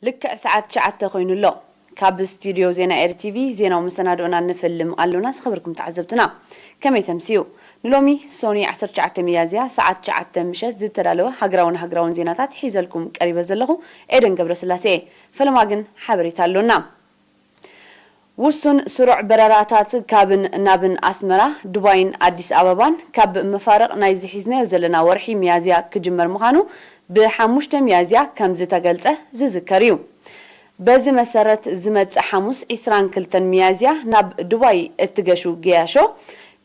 ልክዕ ሰዓት ትሽዓተ ኮይኑ ኣሎ። ካብ ስቱድዮ ዜና ኤርቲቪ ዜናዊ መሰናድኦና ንፈልም ኣሎና። ዝኸበርኩም ተዓዘብትና፣ ከመይ ተምስዩ? ንሎሚ ሶኒ ዓሰርተ ትሽዓተ ሚያዝያ ሰዓት ትሽዓተ ምሸት ዝተዳለወ ሃገራውን ሃገራውን ዜናታት ሒዘልኩም ቀሪበ ዘለኹ ኤደን ገብረስላሴ እየ። ፈለማ ግን ሓበሬታ ኣሎና። ውሱን ስሩዕ በረራታት ካብን ናብን ኣስመራ፣ ዱባይን ኣዲስ ኣበባን ካብ መፋርቕ ናይዚ ሒዝናዮ ዘለና ወርሒ ሚያዝያ ክጅመር ምዃኑ ብሓሙሽተ ሚያዝያ ከም ዝተገልጸ ዝዝከር እዩ። በዚ መሰረት፣ ዝመጽእ ሓሙስ ዕስራን ክልተን ሚያዝያ ናብ ዱባይ እትገሹ ገያሾ፣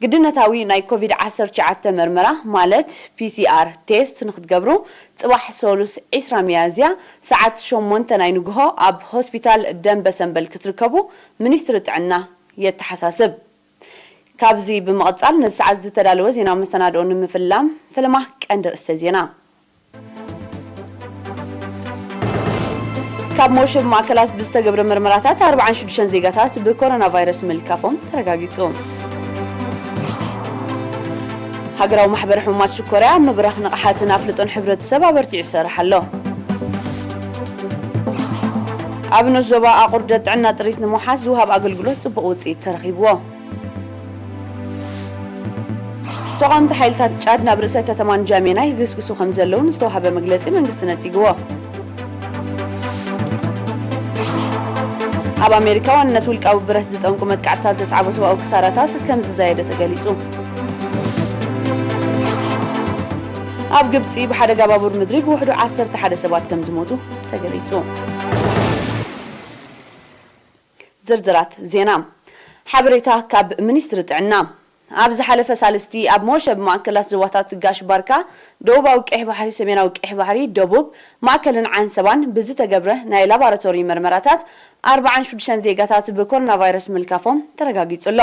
ግድነታዊ ናይ ኮቪድ ዓሰርተ ትሽዓተ መርመራ፣ ማለት ፒሲኣር ቴስት፣ ንክትገብሩ፣ ጽባሕ ሰሉስ ዕስራ ሚያዝያ ሰዓት ሸሞንተ ናይ ንግሆ ኣብ ሆስፒታል ደንበ ሰንበል ክትርከቡ ሚኒስትሪ ጥዕና የተሓሳስብ። ካብዚ ብምቕጻል፣ ነዚ ሰዓት ዝተዳለወ ዜናዊ መሰናድኦ ንምፍላም፣ ፈለማ ቀንዲ ርእሰ ዜና። ካብ መውሸቢ ማእከላት ብዝተገብረ መርመራታት ኣርባዓን ሽዱሽተን ዜጋታት ብኮሮና ቫይረስ ምልካፎም ተረጋጊጹ። ሃገራዊ ማሕበር ሕሙማት ሽኮርያ ምብራኽ ንቕሓትን ኣፍልጦን ሕብረተሰብ ኣበርቲዑ ይሰርሕ ኣሎ። ኣብ ንኡስ ዞባ ኣቑርደት ጥዕና ጥሪት ንምውሓስ ዝወሃብ ኣገልግሎት ጽቡቕ ውጽኢት ተረኺብዎ። ተቓወምቲ ሓይልታት ጫድ ናብ ርእሰ ከተማ ንጃሜና ይግስግሱ ከም ዘለዉ ንዝተዋህበ መግለጺ መንግስቲ ነጺግዎ። ኣብ ኣሜሪካ ዋንነት ውልቃዊ ብረት ዝጠንቁ መጥቃዕትታት ዘስዓቦ ሰብኣዊ ክሳራታት ከም ዝዛየደ ተገሊጹ። ኣብ ግብጺ ብሓደጋ ባቡር ምድሪ ብውሕዱ ዓሰርተ ሓደ ሰባት ከም ዝሞቱ ተገሊጹ። ዝርዝራት ዜና። ሓበሬታ ካብ ሚኒስትሪ ጥዕና። ኣብ ዝሓለፈ ሳልስቲ ኣብ መወሸቢ ማእከላት ዞባታት ጋሽ ባርካ፣ ደቡባዊ ቀይሕ ባሕሪ፣ ሰሜናዊ ቀይሕ ባሕሪ፣ ደቡብ፣ ማእከልን ዓንሰባን ብዝተገብረ ናይ ላቦራቶሪ መርመራታት ኣርባዓን ሽዱሽተን ዜጋታት ብኮሮና ቫይረስ ምልካፎም ተረጋጊጹ ኣሎ።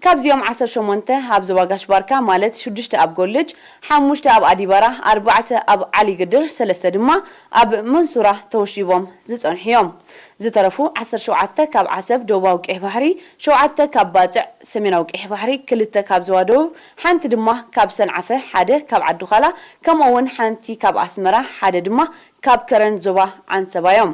ካብዚኦም ዓሰርተ ሸሞንተ ኣብ ዞባ ጋሽ ባርካ፣ ማለት ሽዱሽተ ኣብ ጎልጅ፣ ሓሙሽተ ኣብ ኣዲባራ፣ ኣርባዕተ ኣብ ዓሊ ግድር፣ ሰለስተ ድማ ኣብ መንሱራ ተወሺቦም ዝጸንሑ እዮም። ዝተረፉ ዓሰርተ ሸውዓተ ካብ ዓሰብ ደቡባዊ ቀይሕ ባሕሪ፣ ሸውዓተ ካብ ባጽዕ ሰሜናዊ ቀይሕ ባሕሪ፣ ክልተ ካብ ዞባ ደቡብ፣ ሓንቲ ድማ ካብ ሰንዓፈ፣ ሓደ ካብ ዓዲ ዃላ፣ ከምኡ እውን ሓንቲ ካብ ኣስመራ፣ ሓደ ድማ ካብ ከረን ዞባ ዓንሰባ እዮም።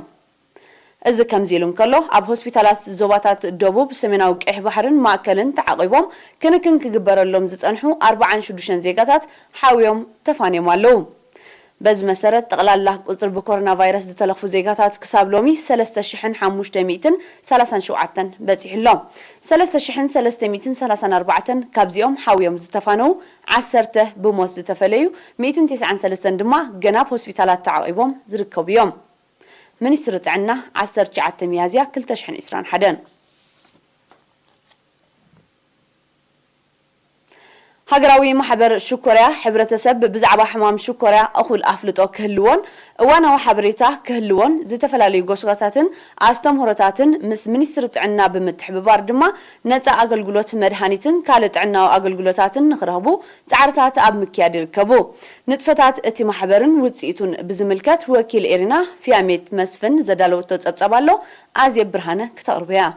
እዚ ከምዚ ኢሉ እንከሎ፣ ኣብ ሆስፒታላት ዞባታት ደቡብ፣ ሰሜናዊ ቀይሕ ባሕርን ማእከልን ተዓቒቦም ክንክን ክግበረሎም ዝጸንሑ ኣርባዓን ሽዱሽተን ዜጋታት ሓውዮም ተፋንዮም ኣለዉ። በዚ መሰረት፣ ጠቕላላ ቁጽሪ ብኮሮና ቫይረስ ዝተለኽፉ ዜጋታት ክሳብ ሎሚ ሰለስተ ሽሕን ሓሙሽተ ሚእትን ሰላሳን ሸውዓተን በጺሑ ኣሎ። ሰለስተ ሽሕን ሰለስተ ሚእትን ሰላሳን ኣርባዕተን ካብዚኦም ሓውዮም ዝተፋነዉ፣ ዓሰርተ ብሞት ዝተፈለዩ፣ ሚእትን ተስዓን ሰለስተን ድማ ገና ኣብ ሆስፒታላት ተዓቒቦም ዝርከቡ እዮም። ሚኒስትሪ ጥዕና፣ ዓሰርተ ትሽዓተ ሚያዝያ ክልተ ሽሕን ዕስራን ሓደን። ሃገራዊ ማሕበር ሽኮርያ፣ ሕብረተሰብ ብዛዕባ ሕማም ሽኮርያ እኹል ኣፍልጦ ክህልዎን እዋናዊ ሓበሬታ ክህልዎን፣ ዝተፈላለዩ ጎስጓሳትን ኣስተምህሮታትን ምስ ሚኒስትሪ ጥዕና ብምትሕብባር ድማ ነጻ ኣገልግሎት መድሃኒትን ካልእ ጥዕናዊ ኣገልግሎታትን ንኽረኽቡ ጻዕርታት ኣብ ምክያድ ይርከቡ። ንጥፈታት እቲ ማሕበርን ውጽኢቱን ብዝምልከት ወኪል ኤሪና ፊያሜት መስፍን ዘዳለወቶ ጸብጻብ ኣሎ፣ ኣዜብ ብርሃነ ክተቕርቦ እያ።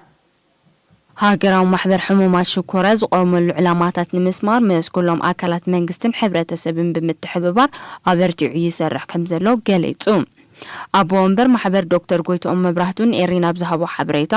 ሃገራዊ ማሕበር ሕሙማት ሽኮርያ ዝቖመሉ ዕላማታት ንምስማር ምስ ኩሎም ኣካላት መንግስትን ሕብረተሰብን ብምትሕብባር ኣበርቲዑ ይሰርሕ ከም ዘሎ ገሊጹ። ኣቦ ወንበር ማሕበር ዶክተር ጎይትኦም መብራህቱ ንኤሪና ኣብ ዝሃቦ ሓበሬታ፣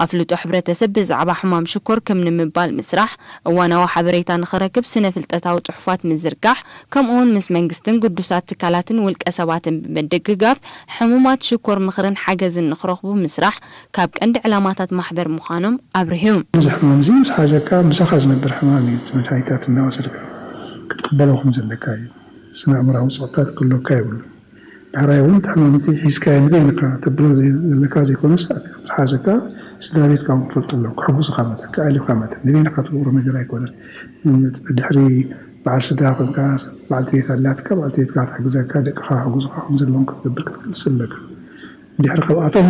ኣፍልጦ ሕብረተሰብ ብዛዕባ ሕማም ሽኮር ክም ንምባል ምስራሕ፣ እዋናዊ ሓበሬታ ንኽረክብ ስነ ፍልጠታዊ ጽሑፋት ምዝርጋሕ፣ ከምኡውን ምስ መንግስትን ግዱሳት ትካላትን ውልቀ ሰባትን ብምድግጋፍ ሕሙማት ሽኮር ምኽርን ሓገዝን ንኽረኽቡ ምስራሕ ካብ ቀንዲ ዕላማታት ማሕበር ምዃኖም ኣብሪሁ። እዚ ሕማም እዚ ምስ ሓዘካ ምሳኻ ዝነብር ሕማም እዩ። እቲ መድሃኒታት እናወሰድካ ክትቅበሎ ከም ዘለካ እዩ። ስነ ኣእምራዊ ጸቕጥታት ክህልወካ የብሉን። ዳሕራይ እውን እቲ ሕማም እቲ ሒዝካዮ ንበይንኻ ተብሎ ዘይ-፣ ዘለካ ዘይኮነስ፣ ዝሓዘካ ስድራ ቤትካ እውን ክፈልጡ ኣለዎም። ክሕግዙኻ መጠን፣ ክኣልዩኻ መጠን፣ ንበይንኻ ትገብሮ ነገር ኣይኮነን። ድሕሪ በዓል ስድራ ኮንካ፣ በዓልቲ ቤት ኣላትካ፣ በዓልቲ ቤትካ ክትሕግዘካ፣ ደቅኻ ክሕግዙኻ ከም ዘለዎም ክትገብር ክትቅልስ ኣለካ። ድሕሪ ካብኣቶም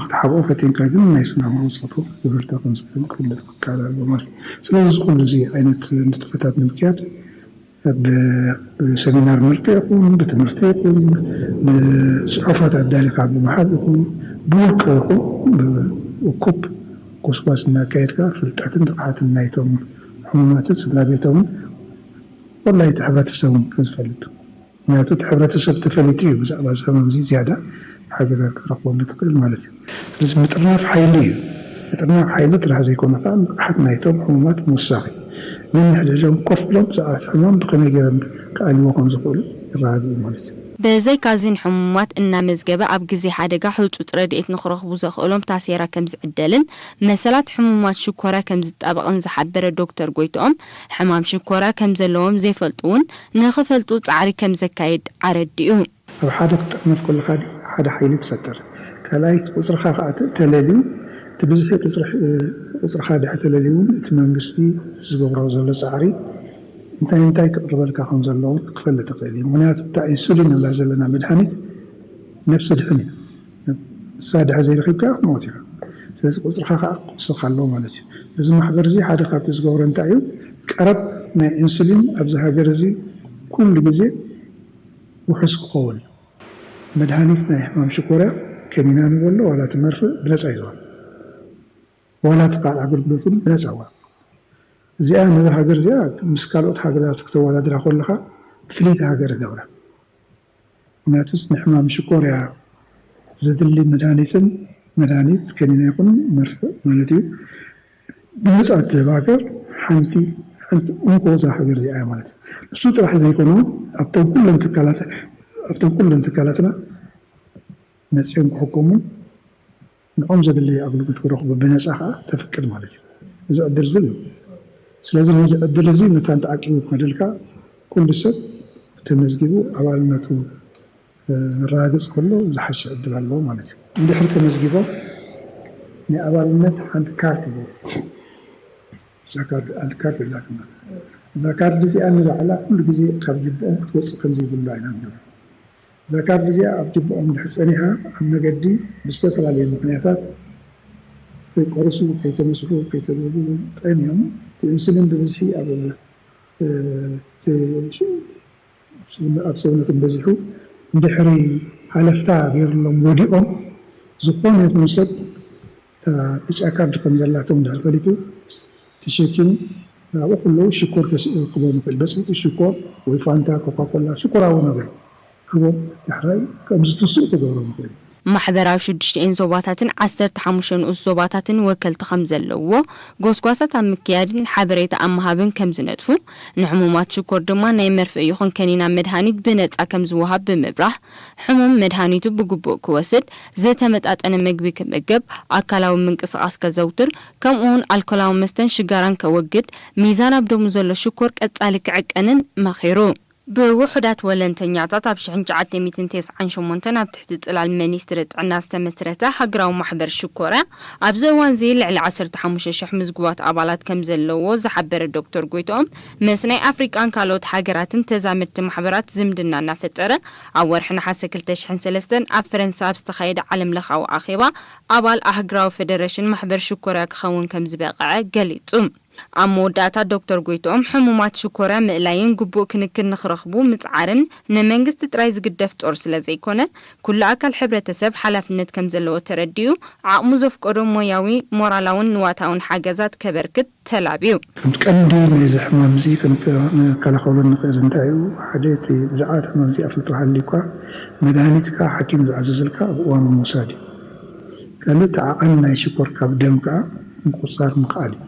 ክትሓብኦም ፈቲንካ ግን ናይ ስነ ኣእምሮ ጸቕጡ ክገብረልካ ከም ዝኽእል ክፍለጥ ክከኣል ኣለዎ ማለት እዩ። ስለዚ እዚ ኩሉ እዚ ዓይነት ንጥፈታት ንምክያድ ብ-፣ ብሰሚናር መልክዕ ይኹን፣ ብትምህርቲ ይኹን፣ ብጽሑፋት ኣዳሊኻ ብምሃብ ይኹን፣ ብውልቂ ይኹን፣ ብእኩብ ጎስጓስ እናካየድካ ፍልጠትን ንቕሓትን ናይቶም ሕሙማትን ስድራ ቤቶምን ወላ እቲ ሕብረተሰብን ክዝፈልጥ ምክንያቱ እቲ ሕብረተሰብ ተፈሊጡ እዩ ብዛዕባ እዚ ሕማም እዚ ዝያዳ ሓገዛት ክትረኽበሉ ትኽእል ማለት እዩ። ስለዚ ምጥርናፍ ሓይሊ እዩ። ምጥርናፍ ሓይሊ ጥራሕ ዘይኮነ ከዓ ንቕሓት ናይቶም ሕሙማት ምውሳኽ እዩ። ነንሕድሕዶም ኮፍ ኢሎም ብዛዕባ እቲ ሕማም ብኸመይ ገይሮም ክኣልይዎ ከም ዝኽእሉ ይረዳድኡ ማለት እዩ። ብዘይካዚ ንሕሙማት እናመዝገበ ኣብ ግዜ ሓደጋ ህጹጽ ረድኤት ንኽረኽቡ ዘኽእሎም ታሴራ ከም ዝዕደልን መሰላት ሕሙማት ሽኮርያ ከም ዝጣበቕን ዝሓበረ ዶክተር ጎይትኦም፣ ሕማም ሽኮርያ ከም ዘለዎም ዘይፈልጡ እውን ንኽፈልጡ ጻዕሪ ከም ዘካይድ ኣረዲኡ። ኣብ ሓደ ክትጥርነፍ ከለኻ ድዩ ሓደ ሓይሊ ትፈጥር፣ ካልኣይ ቁጽርኻ ከዓ ተለልዩ፣ እቲ ብዝሒ ቁጽርኻ ድሕሪ ተለልዩ እውን እቲ መንግስቲ ዝገብሮ ዘሎ ጻዕሪ እንታይ እንታይ ክቕርበልካ ከም ዘለዎን ክፈልጥ ይኽእል እዩ። ምክንያቱ እታ ኢንሱሊን ንብላ ዘለና መድሃኒት ነብሲ ድሕን እዩ። ንሳ ድሕር ዘይረኺብካ ክትሞት ኢኻ። ስለዚ ቁፅርኻ ከዓ ክውስኽ ኣለዎ ማለት እዩ። እዚ ማሕበር እዚ ሓደ ካብቲ ዝገብሮ እንታይ እዩ? ቀረብ ናይ ኢንሱሊን ኣብዚ ሃገር እዚ ኩሉ ግዜ ውሑስ ክኸውን እዩ። መድሃኒት ናይ ሕማም ሽኮርያ ከኒና ንበሎ ዋላ እቲ መርፍእ ብነፃ እዩ ዝወሃብ። ዋላ እቲ ካልእ ኣገልግሎት እውን ብነፃ ይወሃብ። እዚኣ ነዛ ሃገር እዚኣ ምስ ካልኦት ሃገራት ክተወዳድራ ከለኻ ፍልይቲ ሃገር ይገብራ። ምክንያቱስ ንሕማም ሽኮርያ ዘድሊ መድሃኒትን መድሃኒት ከኒና ይኹን መርፍእ ማለት እዩ ብነፃ እትህብ ሃገር ሓንቲ ሓንቲ እንኮ እዛ ሃገር እዚኣ እያ ማለት እዩ። ንሱ ጥራሕ ዘይኮነ ኣብቶም ኩለን ትካላት ኣብቶም ኩለን ትካላትና መፂኦም ክሕከሙን ንዖም ዘድሊ ኣገልግሎት ክረኽቡ ብነፃ ከዓ ተፍቅድ ማለት እዩ። እዚ ዕድል እዚ ኣሎ። ስለዚ ነዚ ዕድል እዚ መታን ተዓቂቡ ክኸደልካ ኩሉ ሰብ ተመዝጊቡ ኣባልነቱ ረጋግፅ ከሎ ዝሓሸ ዕድል ኣለዎ ማለት እዩ። እንድሕር ተመዝጊቦም ናይ ኣባልነት ሓንቲ ካርድ ይገብሩ። እዛ ካርድ ኣንድ ካርድ ኣላትና። እዛ ካርድ እዚኣ ንባዕላ ኩሉ ግዜ ካብ ጅብኦም ክትወፅእ ከምዘይብሉ ኢና ንገብር። እዛ ካርድ እዚኣ ኣብ ጅብኦም ድሕር ፀኒሓ ኣብ መገዲ ብዝተፈላለየ ምክንያታት ከይቆርሱ፣ ከይተመስሑ፣ ከይተብህጉ ጠምዮም እቲ ኢንሱሊን ብብዝሒ ኣብ ኣብ ሰውነቶም በዚሑ እንድሕሪ ሃለፍታ ገይርሎም ወዲቖም ዝኾነ ይኹን ሰብ እታ ብጫ ካርድ ከም ዘላቶም እንድሕር ፈሊጡ ተሸኪሙ ኣብኡ ከለዉ ሽኮር ከስእክቦም ይኽእል። በፅቢፂ ሽኮር ወይ ፋንታ፣ ኮካኮላ፣ ሽኮራዊ ነገር ክቦም ዳሕራይ ከም ዝትስኡ ክገብሮም ይኽእል። ማሕበራዊ ሽዱሽተኤን ዞባታትን ዓሰርተ ሓሙሽተ ንኡስ ዞባታትን ወከልቲ ከም ዘለውዎ፣ ጎስጓሳት ኣብ ምክያድን ሓበሬታ ኣብ ምሃብን ከም ዝነጥፉ፣ ንሕሙማት ሽኮር ድማ ናይ መርፍእ ይኹን ከኒና መድሃኒት ብነጻ ከም ዝወሃብ ብምብራህ፣ ሕሙም መድሃኒቱ ብግቡእ ክወስድ፣ ዝተመጣጠነ መግቢ ክምገብ፣ ኣካላዊ ምንቅስቓስ ከዘውትር፣ ከምኡውን ኣልኮላዊ መስተን ሽጋራን ከወግድ፣ ሚዛን ኣብ ደሙ ዘሎ ሽኮር ቀጻሊ ክዕቀንን መኺሩ። ብውሑዳት ወለንተኛታት ኣብ ሽሕን ትሽዓተ ሚእትን ተስዓን ሸሞንተን ኣብ ትሕቲ ጽላል ሚኒስትሪ ጥዕና ዝተመስረተ ሃገራዊ ማሕበር ሽኮርያ፣ ኣብዚ እዋንዚ ልዕሊ ዓሰርተ ሓሙሽተ ሽሕ ምዝጉባት ኣባላት ከም ዘለውዎ ዝሓበረ ዶክተር ጎይትኦም፣ ምስ ናይ ኣፍሪቃን ካልኦት ሃገራትን ተዛመድቲ ማሕበራት ዝምድና እናፈጠረ፣ ኣብ ወርሒ ነሓሰ ክልተ ሽሕን ሰለስተን ኣብ ፈረንሳ ኣብ ዝተኻየደ ዓለምለኻዊ ኣኼባ ኣባል ኣህግራዊ ፈደረሽን ማሕበር ሽኮርያ ክኸውን ከም ዝበቕዐ ገሊጹ። ኣብ መወዳእታ ዶክተር ጎይትኦም፣ ሕሙማት ሽኮርያ ምእላይን ግቡእ ክንክን ንኽረኽቡ ምጽዓርን ንመንግስቲ ጥራይ ዝግደፍ ጾር ስለ ዘይኮነ፣ ኩሉ ኣካል ሕብረተሰብ ሓላፍነት ከም ዘለዎ ተረዲኡ፣ ዓቕሙ ዘፍቀዶ ሞያዊ፣ ሞራላውን ንዋታውን ሓገዛት ከበርክት ተላብዩ። ከምቲ ቀንዲ ናይዚ ሕማም እዚ ክንከላኸሎ ንኽእል እንታይ እዩ? ሓደ እቲ ብዛዕባ እቲ ሕማም እዚ ኣፍልጦ ሃልዩካ መድሃኒትካ ሓኪም ዝኣዘዘልካ ኣብ እዋኑ ምውሳድ እዩ። ካልእ እቲ ዓቐን ናይ ሽኮር ካብ ደም ከዓ ምቁፅፃር ምኽኣል እዩ።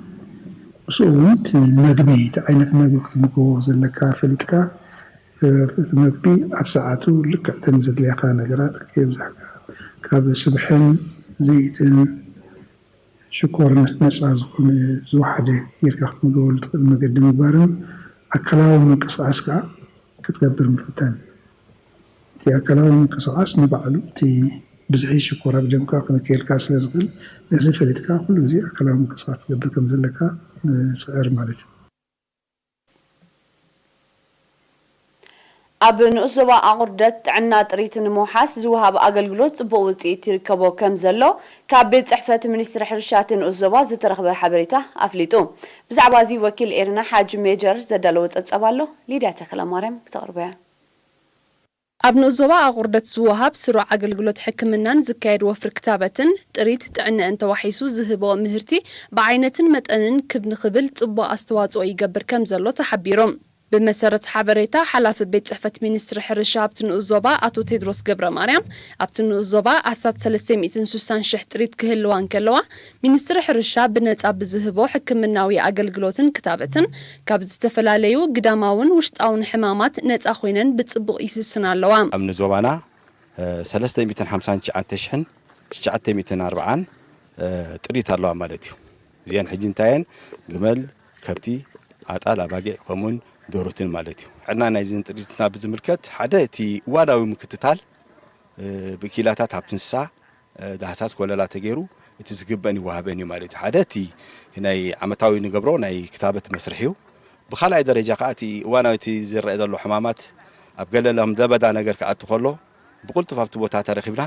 ምስኡ እውን እቲ መግቢ እቲ ዓይነት መግቢ ክትምገቦ ዘለካ ፈሊጥካ እቲ መግቢ ኣብ ሰዓቱ ልክዕ እተን ዘድልያካ ነገራት ከየብዛሕካ ካብ ስብሕን ዘይትን ሽኮርን ነፃ ዝኾነ ዝወሓደ ጌርካ ክትምገበሉ ትኽእል መገዲ ምግባርን ኣካላዊ ምንቅስቓስ ከዓ ክትገብር ምፍታን እዩ። እቲ ኣካላዊ ምንቅስቓስ ንባዕሉ እቲ ብዝሒ ሽኮር ኣብ ደምካ ክንክየልካ ስለ ዝኽእል ነዚ ፈሊጥካ ኩሉ ግዜ ኣካላዊ ምንቅስቓስ ትገብር ከም ዘለካ ንፅዕር ማለት እዩ። ኣብ ንኡስ ዞባ ኣቑርደት ጥዕና ጥሪት ንምውሓስ ዝወሃብ ኣገልግሎት ፅቡቕ ውፅኢት ይርከቦ ከም ዘሎ ካብ ቤት ፅሕፈት ሚኒስትሪ ሕርሻ እቲ ንኡስ ዞባ ዝተረኽበ ሓበሬታ ኣፍሊጡ። ብዛዕባ እዚ ወኪል ኤርና ሓጅ ሜጀር ዘዳለዎ ፀብፃብ ኣሎ፣ ሊድያ ተክለማርያም ክተቕርቦ እያ። ኣብ ንኡስ ዞባ ኣቑርደት ዝወሃብ ስሩዕ ኣገልግሎት ሕክምናን ዝካየድ ወፍሪ ክታበትን ጥሪት ጥዕነእን ተዋሒሱ ዝህቦ ምህርቲ ብዓይነትን መጠንን ክብ ንኽብል ጽቡቕ ኣስተዋጽኦ ይገብር ከም ዘሎ ተሓቢሩ። ብመሰረት ሓበሬታ ሓላፊ ቤት ጽሕፈት ሚኒስትሪ ሕርሻ ኣብቲ ንኡስ ዞባ ኣቶ ቴድሮስ ገብረ ማርያም፣ ኣብቲ ንኡስ ዞባ ኣስታት ሰለስተ ሚእትን ስሳን ሽሕ ጥሪት ክህልዋ እንከለዋ፣ ሚኒስትሪ ሕርሻ ብነጻ ብዝህቦ ሕክምናዊ ኣገልግሎትን ክታበትን ካብ ዝተፈላለዩ ግዳማውን ውሽጣውን ሕማማት ነጻ ኮይነን ብጽቡቕ ይስስና ኣለዋ። ኣብ ንዞባና ሰለስተ ሚእትን ሓምሳን ትሽዓተ ሽሕን ትሽዓተ ሚእትን ኣርብዓን ጥሪት ኣለዋ ማለት እዩ። እዚአን ሕጂ እንታየን? ግመል፣ ከብቲ፣ ኣጣል፣ ኣባጊዕ ከምኡውን ደሮትን ማለት እዩ። ሕና ናይዝን ጥሪትና ብዝምልከት ሓደ እቲ እዋናዊ ምክትታል ብኪላታት ሃብቲ እንስሳ ዳህሳስ ኮለላ ተገይሩ እቲ ዝግበን ይወሃበን እዩ ማለት እዩ። ሓደ እቲ ናይ ዓመታዊ ንገብሮ ናይ ክታበት መስርሕ እዩ። ብኻልኣይ ደረጃ ከዓ እቲ እዋናዊ እቲ ዝረአ ዘሎ ሕማማት ኣብ ገለ ለምዘበዳ ነገር ክኣቱ ከሎ ብቕልጡፍ ኣብቲ ቦታ ተረኺብና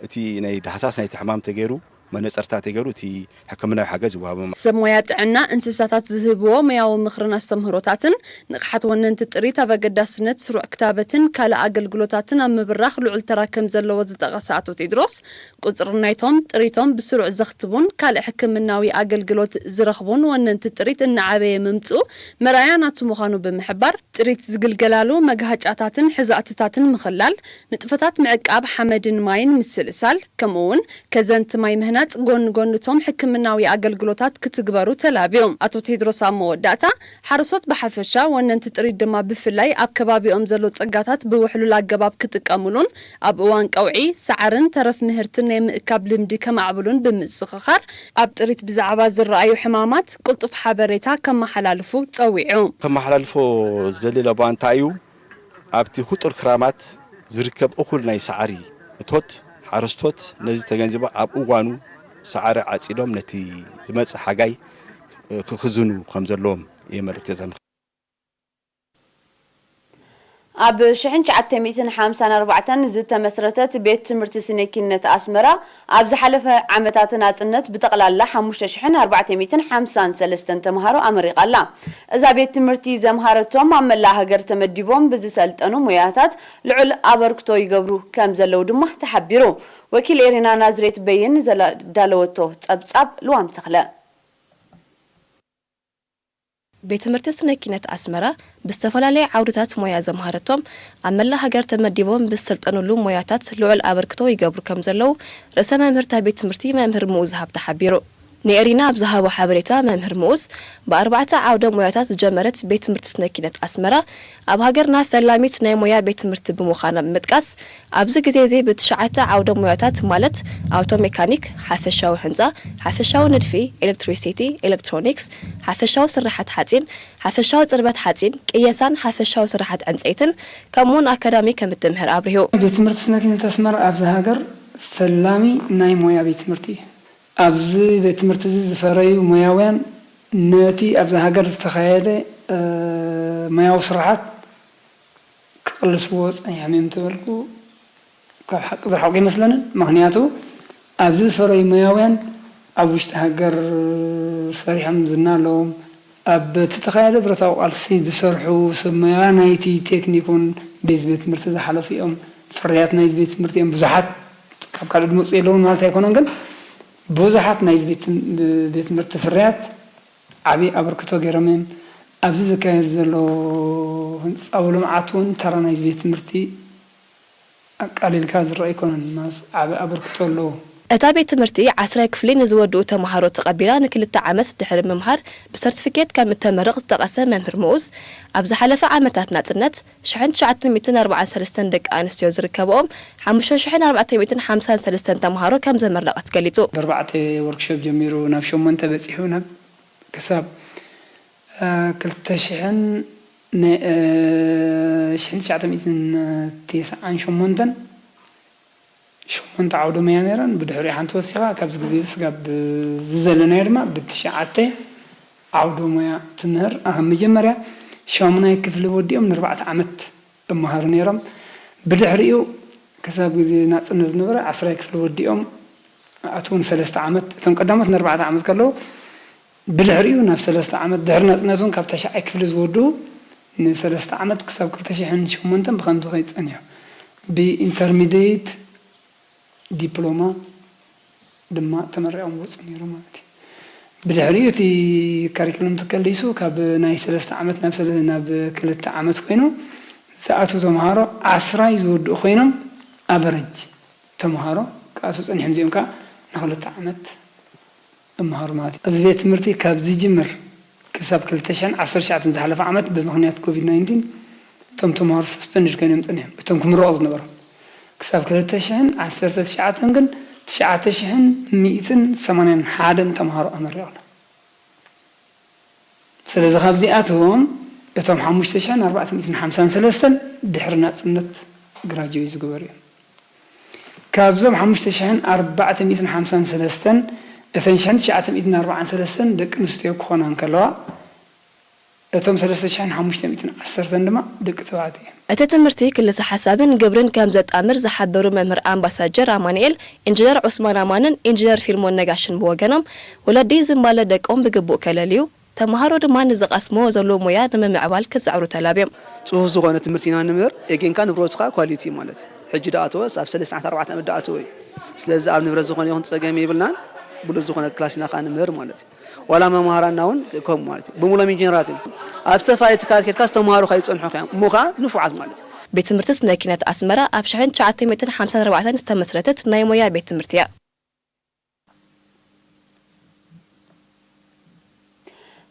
እቲ ናይ ዳህሳስ ናይቲ ሕማም ተገይሩ መነፀርታ ተገይሩ እቲ ሕክምናዊ ሓገዝ ይወሃቦም። ሰብ ሞያ ጥዕና እንስሳታት ዝህብዎ ሞያዊ ምኽርን ኣስተምህሮታትን ንቕሓት ወነንቲ ጥሪት ኣብ ኣገዳስነት ስሩዕ ክታበትን ካልእ ኣገልግሎታትን ኣብ ምብራኽ ልዑል ተራ ከም ዘለዎ ዝጠቐሰ ኣቶ ቴድሮስ፣ ቁፅሪ ናይቶም ጥሪቶም ብስሩዕ ዘኽትቡን ካልእ ሕክምናዊ ኣገልግሎት ዝረኽቡን ወነንቲ ጥሪት እናዓበየ ምምፅኡ መርኣያ ናቱ ምዃኑ ብምሕባር፣ ጥሪት ዝግልገላሉ መግሃጫታትን ሕዛእትታትን ምኽላል፣ ንጥፈታት ምዕቃብ ሓመድን ማይን ምስልሳል፣ ከምኡ እውን ከዘንቲ ማይ ምህናፅ ጎኒ ጎኒ እቶም ሕክምናዊ ኣገልግሎታት ክትግበሩ ተላብዮም። ኣቶ ቴድሮስ ኣብ መወዳእታ፣ ሓረሶት ብሓፈሻ፣ ወነንቲ ጥሪት ድማ ብፍላይ ኣብ ከባቢኦም ዘሎ ፀጋታት ብውሕሉል ኣገባብ ክጥቀሙሉን ኣብ እዋን ቀውዒ ሳዕርን ተረፍ ምህርትን ናይ ምእካብ ልምዲ ከማዕብሉን ብምዝኽኻር፣ ኣብ ጥሪት ብዛዕባ ዝረኣዩ ሕማማት ቅልጡፍ ሓበሬታ ከመሓላልፉ ፀዊዑ። ከመሓላልፎ ዝደሊ ለባ እንታይ እዩ? ኣብቲ ህጡር ክራማት ዝርከብ እኹል ናይ ሳዕሪ እቶት፣ ሓረስቶት ነዚ ተገንዚቦም ኣብ እዋኑ ሳዕሪ ዓጺዶም ነቲ ዝመጽእ ሓጋይ ክኽዝኑ ከም ዘለዎም እየ መልእኽቲ ዘምክር። ኣብ ሽሕን ትሽዓተ ሚእትን ሓምሳን ኣርባዕተን ዝተመስረተት ቤት ትምህርቲ ስነ ኪነት ኣስመራ፣ ኣብ ዝሓለፈ ዓመታት ናጽነት ብጠቕላላ ሓሙሽተ ሽሕን ኣርባዕተ ሚእትን ሓምሳን ሰለስተን ተምሃሮ ኣመሪቓ ኣላ። እዛ ቤት ትምህርቲ ዘምሃረቶም ኣብ መላእ ሃገር ተመዲቦም ብዝሰልጠኑ ሞያታት ልዑል ኣበርክቶ ይገብሩ ከም ዘለዉ ድማ ተሓቢሩ። ወኪል ኤሪና ናዝሬት በይን ዘዳለወቶ ጸብጻብ ልዋም ተኽለ። ቤት ትምህርቲ ስነ ኪነት ኣስመራ ብዝተፈላለየ ዓውድታት ሞያ ዘምሃረቶም ኣብ መላእ ሃገር ተመዲቦም ብዝሰልጠኑሉ ሞያታት ልዑል ኣበርክቶ ይገብሩ ከም ዘለዉ ርእሰ መምህር እታ ቤት ትምህርቲ መምህር ምኡዝ ሃብተ ሓቢሩ። ንኤሪና ኣብ ዝሃቦ ሓበሬታ መምህር ምኡዝ ብኣርባዕተ ዓውደ ሞያታት ዝጀመረት ቤት ትምህርቲ ስነ ኪነት ኣስመራ ኣብ ሃገርና ፈላሚት ናይ ሞያ ቤት ትምህርቲ ብምዃና ብምጥቃስ ኣብዚ ግዜ እዚ ብትሽዓተ ዓውደ ሞያታት ማለት ኣውቶ ሜካኒክ፣ ሓፈሻዊ ህንፃ፣ ሓፈሻዊ ንድፊ፣ ኤሌክትሪሲቲ፣ ኤሌክትሮኒክስ፣ ሓፈሻዊ ስርሓት ሓፂን፣ ሓፈሻዊ ፅርበት ሓፂን፣ ቅየሳን ሓፈሻዊ ስርሓት ዕንፀይትን ከምኡውን ኣካዳሚ ከም እትምህር ኣብሪሁ። ቤት ትምህርቲ ስነ ኪነት ኣስመራ ኣብዚ ሃገር ፈላሚ ናይ ሞያ ቤት ትምህርቲ እዩ። ኣብዚ ቤት ትምህርቲ እዚ ዝፈረዩ ሞያውያን ነቲ ኣብዚ ሃገር ዝተኻየደ ሞያዊ ስርሓት ክቕልስዎ ጸኒሖም እዮም እንተበልኩ ካብ ሓቂ ዝረሓቑ ኣይመስለንን። ምኽንያቱ ኣብዚ ዝፈረዩ ሞያውያን ኣብ ውሽጢ ሃገር ሰሪሖም ዝና ኣለዎም። ኣብ እቲ ተኻየደ ብረታዊ ቃልሲ ዝሰርሑ ሰብ ሞያ ናይቲ ቴክኒክ እውን በዚ ቤት ትምህርቲ ዝሓለፉ እዮም። ፍርያት ናይዚ ቤት ትምህርቲ እዮም። ብዙሓት ካብ ካልእ ዝመፁ የለውን ማለት ኣይኮነን፣ ግን ብዙሓት ናይዚ ቤት ትም-፣ ቤት ትምህርቲ ፍርያት ዓብዪ ኣበርክቶ ገይሮም እዮም። ኣብዚ ዝካየድ ዘሎ ህንፃዊ ልምዓት እውን ተራ ናይዚ ቤት ትምህርቲ ኣቃሊልካ ዝረኣ ኣይኮነን፣ ማስ ዓቢ ኣበርክቶ ኣለዎ። እታ ቤት ትምህርቲ ዓስራይ ክፍሊ ንዝወድኡ ተምሃሮ ተቐቢላ ንክልተ ዓመት ድሕሪ ምምሃር ብሰርቲፊኬት ከም እተመርቕ ዝጠቐሰ መምህር ምኡዝ፣ ኣብ ዝሓለፈ ዓመታት ናጽነት ሽሕን ትሽዓተ ሚእትን ኣርባዓን ሰለስተን ደቂ ኣንስትዮ ዝርከብኦም ሓሙሽተ ሽሕን ኣርባዕተ ሚእትን ሓምሳን ሰለስተን ተምሃሮ ከም ዘመረቐት ገሊጹ። ብኣርባዕተ ወርክሾፕ ጀሚሩ ናብ ሸሞንተ በጺሑ ናብ ክሳብ እ፣ ክልተ ሽሕን ን-፣ እ፣ ሽሕን ትሽዓተ ሚእትን ተስዓን ሸሞንተን ሸሞንተ ዓውደ ሞያ ነይረን። ብድሕሪኡ ሓንቲ ወሲኻ፣ ካብዚ ግዜ እዚ ስጋብ ዝዘለናዮ ድማ ብትሽዓተ ዓውደ ሞያ ትምህር። ኣህ፣ መጀመርያ ሻሙናይ ክፍሊ ወዲኦም ንኣርባዕተ ዓመት እመሃሩ ነይሮም። ብድሕሪኡ ክሳብ ግዜ ናጽነት ዝነበረ ዓስራይ ክፍሊ ወዲኦም ኣትውን ሰለስተ ዓመት፣ እቶም ቀዳሞት ንኣርባዕተ ዓመት ከለዉ፣ ብድሕሪኡ ናብ ሰለስተ ዓመት፣ ድሕሪ ናጽነት እውን ካብ ታሽዓይ ክፍሊ ዝወድኡ ንሰለስተ ዓመት ክሳብ ክልተ ሽሕን ሸሞንተን ብኸምዚ ከይድ ጸኒሑ። ብኢንተርሚዲየት ዲፕሎማ ድማ ተመሪቖም ዝወጹ ነይሮም ማለት እዩ። ብድሕሪኡ እቲ ካሪክለም ተከሊሱ ካብ ናይ ሰለስተ ዓመት ናብ ሰለ-፣ ናብ ክልተ ዓመት ኮይኑ ዝኣትዉ ተምሃሮ ዓስራይ ዝወድኡ ኮይኖም ኣቨረጅ ተምሃሮ ክኣትዉ ጸኒሖም። እዚኦም ከኣ ንክልተ ዓመት እምሃሩ ማለት እዩ። እዚ ቤት ትምህርቲ ካብ ዝጅምር ክሳብ ክልተ ሽሕን ዓሰርተ ትሽዓተን ዝሓለፈ ዓመት ብምኽንያት ኮቪድ ናይንቲን እቶም ተምሃሮ ሰስፐንድድ ኮይኖም ጸኒሖም። እቶም ክምረቑ ዝነበሮም ክሳብ ክልተ ሽሕን ዓሰርተ ትሽዓተን ግን ትሽዓተ ሽሕን ሚእትን ሰማንያን ሓደን ተምሃሮ ኣመሪቑ ኣሎ። ስለዚ ካብዚኣቶም እቶም ሓሙሽተ ሽሕን ኣርባዕተ ሚእትን ሓምሳን ሰለስተን ድሕሪ ናጽነት ግራጅዌት ዝገበሩ እዮም። ካብዞም ሓሙሽተ ሽሕን ኣርባዕተ ሚእትን ሓምሳን ሰለስተን እተን ሽሕን ትሽዓተ ሚእትን ኣርባዓን ሰለስተን ደቂ ኣንስትዮ ክኾና እንከለዋ፣ እቶም ሰለስተ ሽሕን ሓሙሽተ ሚእትን ዓሰርተን ድማ ደቂ ተባዕትዮ እዮም። እቲ ትምህርቲ ክልሰ ሓሳብን ግብርን ከም ዘጣምር ዝሓበሩ መምህር ኣምባሳጀር ኣማኑኤል፣ ኢንጂነር ዑስማን ኣማንን ኢንጂነር ፊልሞን ነጋሽን ብወገኖም፣ ወለዲ ዝንባለ ደቆም ብግቡእ ከለልዩ፣ ተምሃሮ ድማ ንዝቐስምዎ ዘለዉ ሞያ ንምምዕባል ክጽዕሩ ተላብዮም። ጽፉፍ ዝኾነ ትምህርቲ ኢና ንምህር፣ ኤጌንካ ንብረቱ ከኣ ኳሊቲ ማለት እዩ። ሕጂ ደኣ ኣተወስ ኣብ ሰለስተ ዓመት ኣርባዕተ ዓመት ደኣ ኣተወ እዩ። ስለዚ ኣብ ንብረት ዝኾነ ይኹን ጸገም የብልናን፣ ብሉጽ ዝኾነት ክላስ ኢና ከኣ ንምህር ማለት እዩ። ዋላ መምሃራንና እውን ከምኡ ማለት እዩ። ብምሉኦም ኢንጂነራት እዮም። ኣብ ዝተፈላለየ ትካላት ኬድካ ዝተምሃሩ ከይጸንሑ እዮም። እሞ ከኣ ንፉዓት ማለት እዩ። ቤት ትምህርቲ ስነ ኪነት ኣስመራ ኣብ ሽሕን ትሽዓተ ሚእትን ሓምሳን ኣርባዕተን ዝተመስረተት ናይ ሞያ ቤት ትምህርቲ እያ።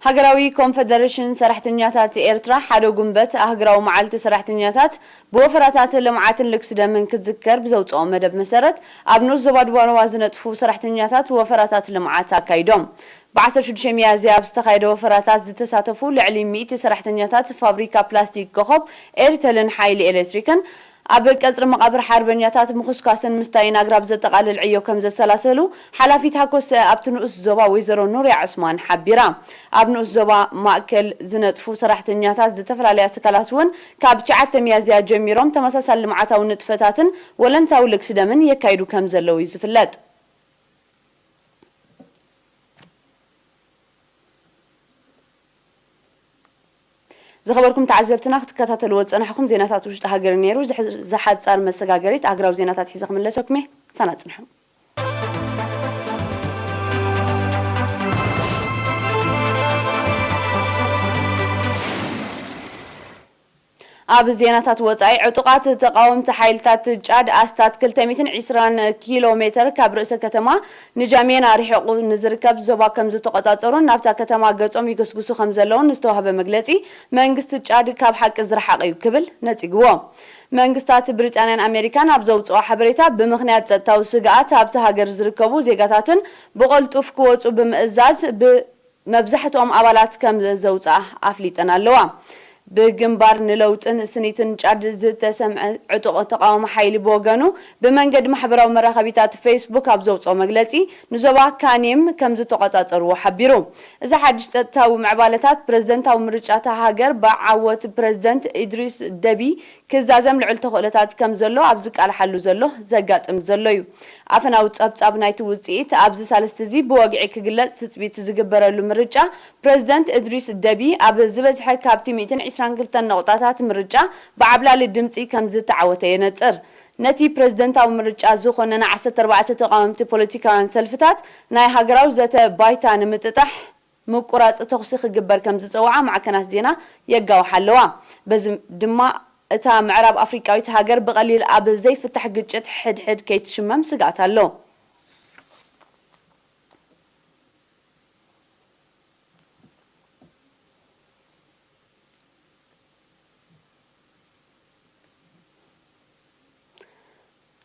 ሃገራዊ ኮንፈደሬሽን ሰራሕተኛታት ኤርትራ ሓደ ጉንበት ኣህግራዊ መዓልቲ ሰራሕተኛታት ብወፈራታት ልምዓትን ልግሲ ደምን ክትዝከር ብዘውፅኦ መደብ መሰረት ኣብ ንኡስ ዞባ ዱባረዋ ዝነጥፉ ሰራሕተኛታት ወፈራታት ልምዓት ኣካይዶም። ብ ዓሰርተ ሽዱሽተ ሚያዝያ ኣብ ዝተኻየደ ወፈራታት ዝተሳተፉ ልዕሊ ሚእቲ ሰራሕተኛታት ፋብሪካ ፕላስቲክ ኮኾብ ኤሪተልን ሓይሊ ኤሌክትሪክን ኣብ ቀጽሪ መቓብር ሓርበኛታት ምኹስኳስን ምስታይን ኣግራብ ዘጠቓልል ዕዮ ከም ዘሰላሰሉ ሓላፊት ሃኮሰ ኣብቲ ንኡስ ዞባ ወይዘሮ ኑርያ ዑስማን ሓቢራ። ኣብ ንኡስ ዞባ ማእከል ዝነጥፉ ሰራሕተኛታት ዝተፈላለያ ትካላት እውን ካብ ትሽዓተ ሚያዝያ ጀሚሮም ተመሳሳሊ ልምዓታዊ ንጥፈታትን ወለንታዊ ልግሲ ደምን የካይዱ ከም ዘለዉ እዩ ዝፍለጥ። ዝኸበርኩም ተዓዘብትና ክትከታተልዎ ዝጸናሕኩም ዜናታት ውሽጢ ሃገር ነይሩ። ዝሕ-፣ ዝሓጻር መሰጋገሪት ኣህግራዊ ዜናታት ሒዘ ክምለሰኩም እየ። ሳና ጽንሑ። ኣብ ዜናታት ወጻኢ፣ ዕጡቓት ተቓወምቲ ሓይልታት ጫድ ኣስታት ክልተ ሚእትን ዕስራን ኪሎ ሜተር ካብ ርእሰ ከተማ ንጃሜና ርሒቑ ንዝርከብ ዞባ ከም ዝተቖጻጸሩን ናብታ ከተማ ገጾም ይግስግሱ ከም ዘለውን ዝተዋህበ መግለጺ መንግስቲ ጫድ ካብ ሓቂ ዝረሓቐ እዩ ክብል ነጺግዎ። መንግስታት ብሪጣንያን ኣሜሪካን ኣብ ዘውጽኦ ሓበሬታ፣ ብምኽንያት ጸጥታዊ ስግኣት ኣብቲ ሃገር ዝርከቡ ዜጋታትን ብቐልጡፍ ክወጹ ብምእዛዝ ብ-፣ መብዛሕትኦም ኣባላት ከም ዘውጽኣ ኣፍሊጠን ኣለዋ። ብግንባር ንለውጥን ስኒትን ጫድ ዝተሰምዐ ዕጡቕ ተቓውሞ ሓይሊ ብወገኑ ብመንገዲ ማሕበራዊ መራኸቢታት ፌስቡክ ኣብ ዘውጽኦ መግለጺ ንዞባ ካኔም ከም ዝተቖጻጸርዎ ሓቢሩ። እዚ ሓድሽ ጸጥታዊ ምዕባለታት ፕረዚደንታዊ ምርጫ እታ ሃገር ብዓወት ፕረዚደንት ኢድሪስ ደቢ ክዛዘም ልዑል ተኽእሎታት ከም ዘሎ ኣብ ዝቃልሓሉ ዘሎ ዘጋጥም ዘሎ እዩ። ኣፈናዊ ጸብጻብ ናይቲ ውጽኢት ኣብዚ ሳልስቲ እዚ ብወግዒ ክግለጽ ትጽቢት ዝግበረሉ ምርጫ ፕረዚደንት እድሪስ ደቢ ኣብ ዝበዝሐ ካብቲ ሚእትን ዕስራን ክልተን ነቑጣታት ምርጫ ብዓብላሊ ድምጺ ከም ዝተዓወተ የነጽር። ነቲ ፕረዚደንታዊ ምርጫ ዝኾነና ዓሰርተ ኣርባዕተ ተቓወምቲ ፖለቲካውያን ሰልፍታት ናይ ሃገራዊ ዘተ ባይታ ንምጥጣሕ ምቁራጽ ተኹሲ ክግበር ከም ዝጸውዓ ማዕከናት ዜና የጋውሓ ኣለዋ። በዚ ድማ እታ ምዕራብ ኣፍሪቃዊት ሃገር ብቐሊል ኣብ ዘይፍታሕ ግጭት ሕድሕድ ከይትሽመም ስግኣት ኣሎ።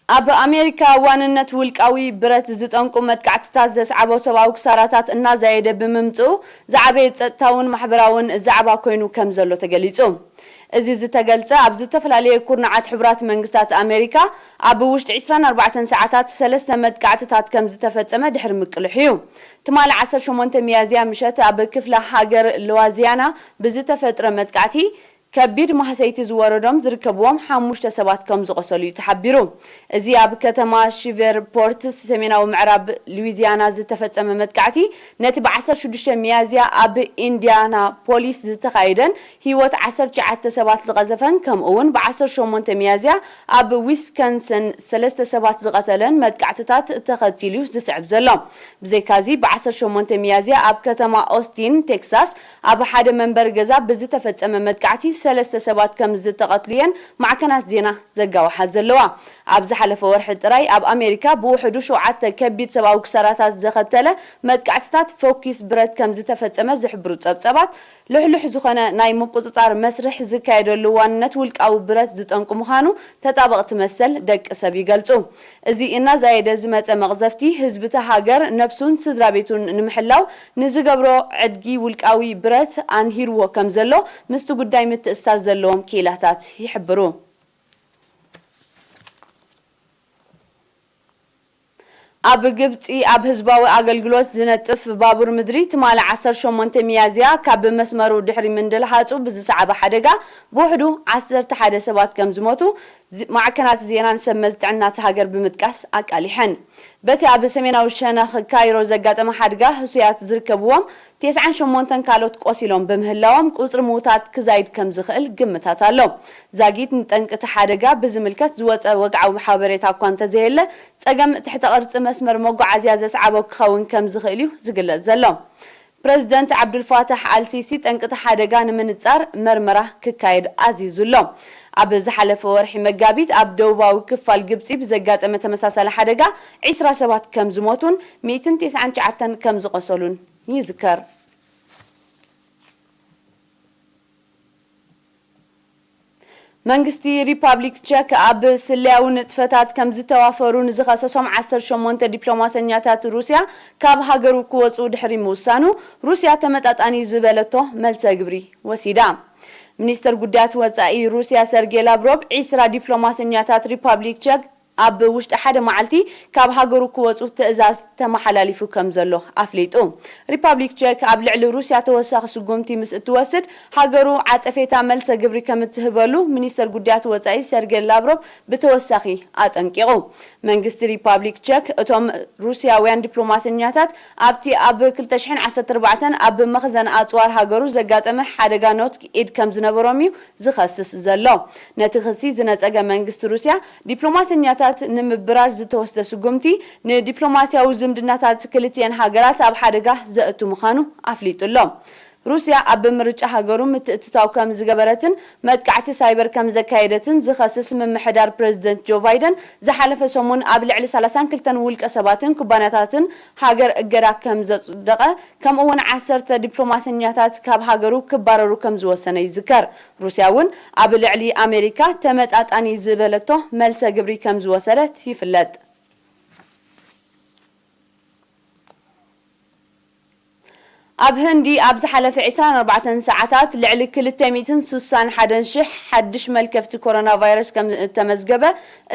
ኣብ ኣሜሪካ ዋንነት ውልቃዊ ብረት ዝጠንቁ መጥቃዕትታት ዘስዓቦ ሰብኣዊ ክሳራታት እናዛየደ ብምምጽኡ ዝዓበየ ጸጥታውን ማሕበራውን ዛዕባ ኮይኑ ከም ዘሎ ተገሊጹ። እዚ ዝተገልጸ ኣብ ዝተፈላለየ ኩርናዓት ሕቡራት መንግስታት ኣሜሪካ ኣብ ውሽጢ ዕስራን ኣርባዕተን ሰዓታት ሰለስተ መጥቃዕትታት ከም ዝተፈጸመ ድሕሪ ምቅልሑ እዩ። ትማሊ ዓሰርተ ሸሞንተ ሚያዝያ ምሸት ኣብ ክፍለ ሃገር ሉዋዚያና ብዝተፈጥረ መጥቃዕቲ ከቢድ ማህሰይቲ ዝወረዶም ዝርከብዎም ሓሙሽተ ሰባት ከም ዝቖሰሉ እዩ ተሓቢሩ። እዚ ኣብ ከተማ ሺቨርፖርት ሰሜናዊ ምዕራብ ሉዊዚያና ዝተፈጸመ መጥቃዕቲ፣ ነቲ ብ ዓሰርተ ሽዱሽተ ሚያዝያ ኣብ ኢንዲያናፖሊስ ዝተኻየደን ህይወት ዓሰርተ ትሽዓተ ሰባት ዝቐዘፈን፣ ከምኡ እውን ብ ዓሰርተ ሸሞንተ ሚያዝያ ኣብ ዊስኮንሰን ሰለስተ ሰባት ዝቐተለን መጥቃዕትታት ተኸቲሉ እዩ ዝስዕብ ዘሎ። ብዘይካዚ፣ ብ ዓሰርተ ሸሞንተ ሚያዝያ ኣብ ከተማ ኦስቲን ቴክሳስ ኣብ ሓደ መንበሪ ገዛ ብዝተፈጸመ መጥቃዕቲ ሰለስተ ሰባት ከም ዝተቐትሉ እየን ማዕከናት ዜና ዘጋውሓ ዘለዋ። ኣብ ዝሓለፈ ወርሒ ጥራይ ኣብ ኣሜሪካ ብውሕዱ ሸውዓተ ከቢድ ሰብኣዊ ክሳራታት ዘኸተለ መጥቃዕትታት ፎኪስ ብረት ከም ዝተፈጸመ ዝሕብሩ ጸብጸባት፣ ልሕሉሕ ዝኾነ ናይ ምቁጽጻር መስርሕ ዝካየደሉ ዋንነት ውልቃዊ ብረት ዝጠንቁ ምዃኑ ተጣበቕቲ መሰል ደቂ ሰብ ይገልጹ። እዚ እናዛየደ ዝመጸ መቕዘፍቲ፣ ህዝቢ እታ ሃገር ነብሱን ስድራ ቤቱን ንምሕላው ንዝገብሮ ዕድጊ ውልቃዊ ብረት ኣንሂርዎ ከም ዘሎ ምስቲ ጉዳይ ምትእስሳር ዘለዎም ክኢላታት ይሕብሩ። ኣብ ግብጺ ኣብ ህዝባዊ ኣገልግሎት ዝነጥፍ ባቡር ምድሪ ትማሊ ዓሰርተ ሸሞንተ ሚያዝያ ካብ መስመሩ ድሕሪ ምንድልሃጹ ብዝሰዓበ ሓደጋ ብውሕዱ ዓሰርተ ሓደ ሰባት ከም ዝሞቱ ዝ-፣ ማዕከናት ዜናን ሰብ መዚ ጥዕና እታ ሃገር ብምጥቃስ ኣቃሊሐን። በቲ ኣብ ሰሜናዊ ሸነኽ ካይሮ ዘጋጠመ ሓድጋ ህሱያት ዝርከብዎም ተስዓን ሸሞንተን ካልኦት ቆሲሎም ብምህላዎም ቁጽሪ ምዉታት ክዛይድ ከም ዝኽእል ግምታት ኣሎ። ዛጊት ንጠንቂ እቲ ሓደጋ ብዝምልከት ዝወጸ ወግዓዊ ሓበሬታ እኳ እንተዘየለ፣ ጸገም ትሕተ ቅርጺ መስመር መጓዓዝያ ዘስዓቦ ክኸውን ከም ዝኽእል እዩ ዝግለጽ ዘሎ። ፕረዚደንት ዓብዱልፋታሕ ኣልሲሲ ጠንቂ እቲ ሓደጋ ንምንጻር መርመራ ክካየድ ኣዚዙ ኣሎ። ኣብ ዝሓለፈ ወርሒ መጋቢት ኣብ ደቡባዊ ክፋል ግብጺ ብዘጋጠመ ተመሳሳሊ ሓደጋ ዒስራ ሰባት ከም ዝሞቱን ሚእትን ተስዓን ትሽዓተን ከም ዝቖሰሉን ይዝከር። መንግስቲ ሪፓብሊክ ቸክ ኣብ ስለያዊ ንጥፈታት ከም ዝተዋፈሩ ንዝኸሰሶም ዓሰርተ ሸሞንተ ዲፕሎማሰኛታት ሩስያ ካብ ሃገሩ ክወጽኡ ድሕሪ ምውሳኑ፣ ሩስያ ተመጣጣኒ ዝበለቶ መልሰ ግብሪ ወሲዳ። ሚኒስተር ጉዳያት ወጻኢ ሩስያ ሰርጌ ላቭሮቭ ዒስራ ዲፕሎማሰኛታት ሪፓብሊክ ቸክ ኣብ ውሽጢ ሓደ መዓልቲ ካብ ሃገሩ ክወጹ ትእዛዝ ተመሓላሊፉ ከም ዘሎ ኣፍሊጡ። ሪፓብሊክ ቸክ ኣብ ልዕሊ ሩስያ ተወሳኺ ስጉምቲ ምስ እትወስድ፣ ሃገሩ ዓጸፌታ መልሰ ግብሪ ከም እትህበሉ ሚኒስተር ጉዳያት ወጻኢ ሰርጌ ላቭሮቭ ብተወሳኺ ኣጠንቂቑ። መንግስቲ ሪፓብሊክ ቸክ እቶም ሩስያውያን ዲፕሎማሰኛታት ኣብቲ ኣብ ክልተ ሽሕን ዓሰርተ ኣርባዕተን ኣብ መኽዘን ኣጽዋር ሃገሩ ዘጋጠመ ሓደጋ ኖትክ ኢድ ከም ዝነበሮም እዩ ዝኸስስ ዘሎ። ነቲ ክሲ ዝነጸገ መንግስቲ ሩስያ፣ ዲፕሎማሰኛታት ንምብራር ዝተወስደ ስጉምቲ ንዲፕሎማስያዊ ዝምድናታት ክልቲኤን ሃገራት ኣብ ሓደጋ ዘእቱ ምዃኑ ኣፍሊጡ ኣሎ። ሩስያ ኣብ ምርጫ ሃገሩ ምትእትታው ከም ዝገበረትን መጥቃዕቲ ሳይበር ከም ዘካየደትን ዝኸስስ ምምሕዳር ፕረዚደንት ጆ ባይደን፣ ዝሓለፈ ሰሙን ኣብ ልዕሊ ሰላሳን ክልተን ውልቀ ሰባትን ኩባንያታትን ሃገር እገዳ ከም ዘጽደቐ፣ ከምኡ እውን ዓሰርተ ዲፕሎማሰኛታት ካብ ሃገሩ ክባረሩ ከም ዝወሰነ ይዝከር። ሩስያ እውን ኣብ ልዕሊ ኣሜሪካ ተመጣጣኒ ዝበለቶ መልሰ ግብሪ ከም ዝወሰደት ይፍለጥ። ኣብ ህንዲ ኣብ ዝሓለፈ ዕስራን ኣርባዕተን ሰዓታት ልዕሊ ክልተ ሚእትን ስሳን ሓደን ሽሕ ሓድሽ መልከፍቲ ኮሮና ቫይረስ ከም እተመዝገበ፣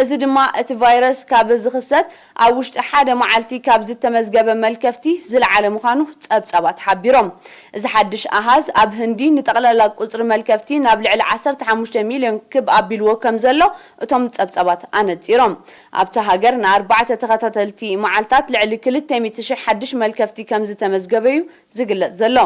እዚ ድማ እቲ ቫይረስ ካብ ዝኽሰት ኣብ ውሽጢ ሓደ መዓልቲ ካብ ዝተመዝገበ መልከፍቲ ዝለዓለ ምዃኑ ጸብጻባት ሓቢሮም። እዚ ሓድሽ ኣሃዝ ኣብ ህንዲ ንጠቕላላ ቁጽሪ መልከፍቲ ናብ ልዕሊ ዓሰርተ ሓሙሽተ ሚልዮን ክብ ኣቢልዎ ከም ዘሎ እቶም ጸብጻባት ኣነጺሮም። ኣብታ ሃገር ንኣርባዕተ ተኸታተልቲ መዓልታት ልዕሊ ክልተ ሚእቲ ሽሕ ሓድሽ መልከፍቲ ከም ዝተመዝገበ እዩ ዝግለጽ ዘሎ።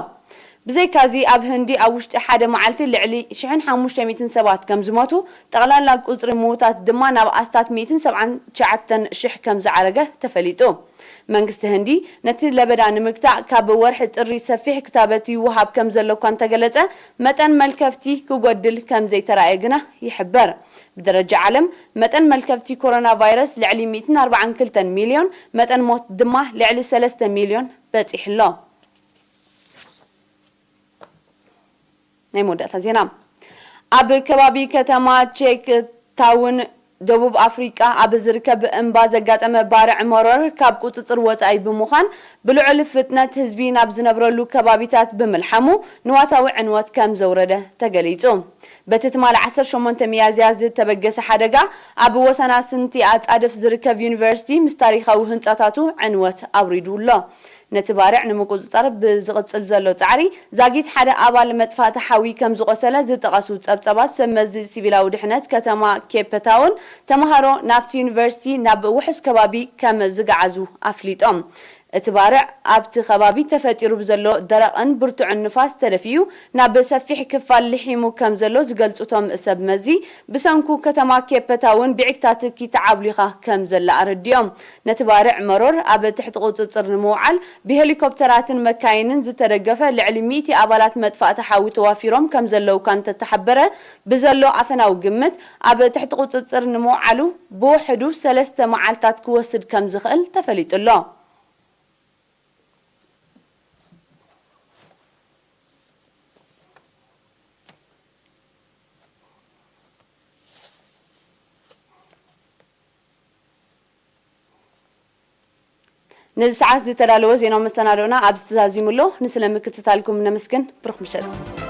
ብዘይካዚ፣ ኣብ ህንዲ ኣብ ውሽጢ ሓደ መዓልቲ ልዕሊ ሽሕን ሓሙሽተ ሚእትን ሰባት ከም ዝሞቱ፣ ጠቕላላ ቁጽሪ ምዉታት ድማ ናብ ኣስታት ሚእትን ሰብዓን ትሽዓተን ሽሕ ከም ዝዓረገ ተፈሊጡ። መንግስቲ ህንዲ ነቲ ለበዳ ንምግታእ ካብ ወርሒ ጥሪ ሰፊሕ ክታበት ይወሃብ ከም ዘሎ እኳ እንተገለጸ፣ መጠን መልከፍቲ ክጎድል ከም ዘይተራእየ ግና ይሕበር። ብደረጃ ዓለም፣ መጠን መልከፍቲ ኮሮና ቫይረስ ልዕሊ ሚእትን ኣርባዓን ክልተን ሚልዮን፣ መጠን ሞት ድማ ልዕሊ ሰለስተ ሚልዮን በጺሑ ኣሎ። ናይ መወዳእታ ዜና። ኣብ ከባቢ ከተማ ቼክ ታውን ደቡብ ኣፍሪቃ ኣብ ዝርከብ እምባ ዘጋጠመ ባርዕ መሮር ካብ ቁጽጽር ወጻኢ ብምዃን፣ ብልዑል ፍጥነት ህዝቢ ናብ ዝነብረሉ ከባቢታት ብምልሓሙ ንዋታዊ ዕንወት ከም ዘውረደ ተገሊጹ። በቲ ትማሊ ዓሰርተ ሸሞንተ ሚያዝያ ዝተበገሰ ሓደጋ፣ ኣብ ወሰናስንቲ ኣጻድፍ ዝርከብ ዩኒቨርሲቲ ምስ ታሪኻዊ ህንጻታቱ ዕንወት ኣውሪዱ ኣሎ። ነቲ ባርዕ ንምቁጽጻር ብዝቕጽል ዘሎ ጻዕሪ፣ ዛጊት ሓደ ኣባል መጥፋእቲ ሓዊ ከም ዝቖሰለ ዝጠቐሱ ጸብጸባት፣ ሰብ መዚ ሲቪላዊ ድሕነት ከተማ ኬፕ ታውን፣ ተመሃሮ ናብቲ ዩኒቨርሲቲ ናብ ውሑስ ከባቢ ከም ዝገዓዙ ኣፍሊጦም። እቲ ባርዕ ኣብቲ ከባቢ ተፈጢሩ ብዘሎ ደረቕን ብርቱዕን ንፋስ ተደፊኡ ናብ ሰፊሕ ክፋል ልሒሙ ከም ዘሎ ዝገልጹ እቶም ሰብ መዚ፣ ብሰንኩ ከተማ ኬፕ ታውን ብዒግታ ትኪ ተዓብሊኻ ከም ዘላ ኣረዲኦም። ነቲ ባርዕ መሮር ኣብ ትሕቲ ቁጽጽር ንምውዓል ብሄሊኮፕተራትን መካይንን ዝተደገፈ ልዕሊ ሚእቲ ኣባላት መጥፋእቲ ሓዊ ተዋፊሮም ከም ዘለዉ እኳ እንተተሓበረ፣ ብዘሎ ኣፈናዊ ግምት ኣብ ትሕቲ ቁጽጽር ንምውዓሉ ብውሕዱ ሰለስተ መዓልታት ክወስድ ከም ዝኽእል ተፈሊጡ ኣሎ። ነዚ ሰዓት ዝተዳለወ ዜናዊ መሰናዶና ኣብዚ ተዛዚሙ ኣሎ። ንስለ ምክትታልኩም ነመስግን። ብሩኽ ምሸት።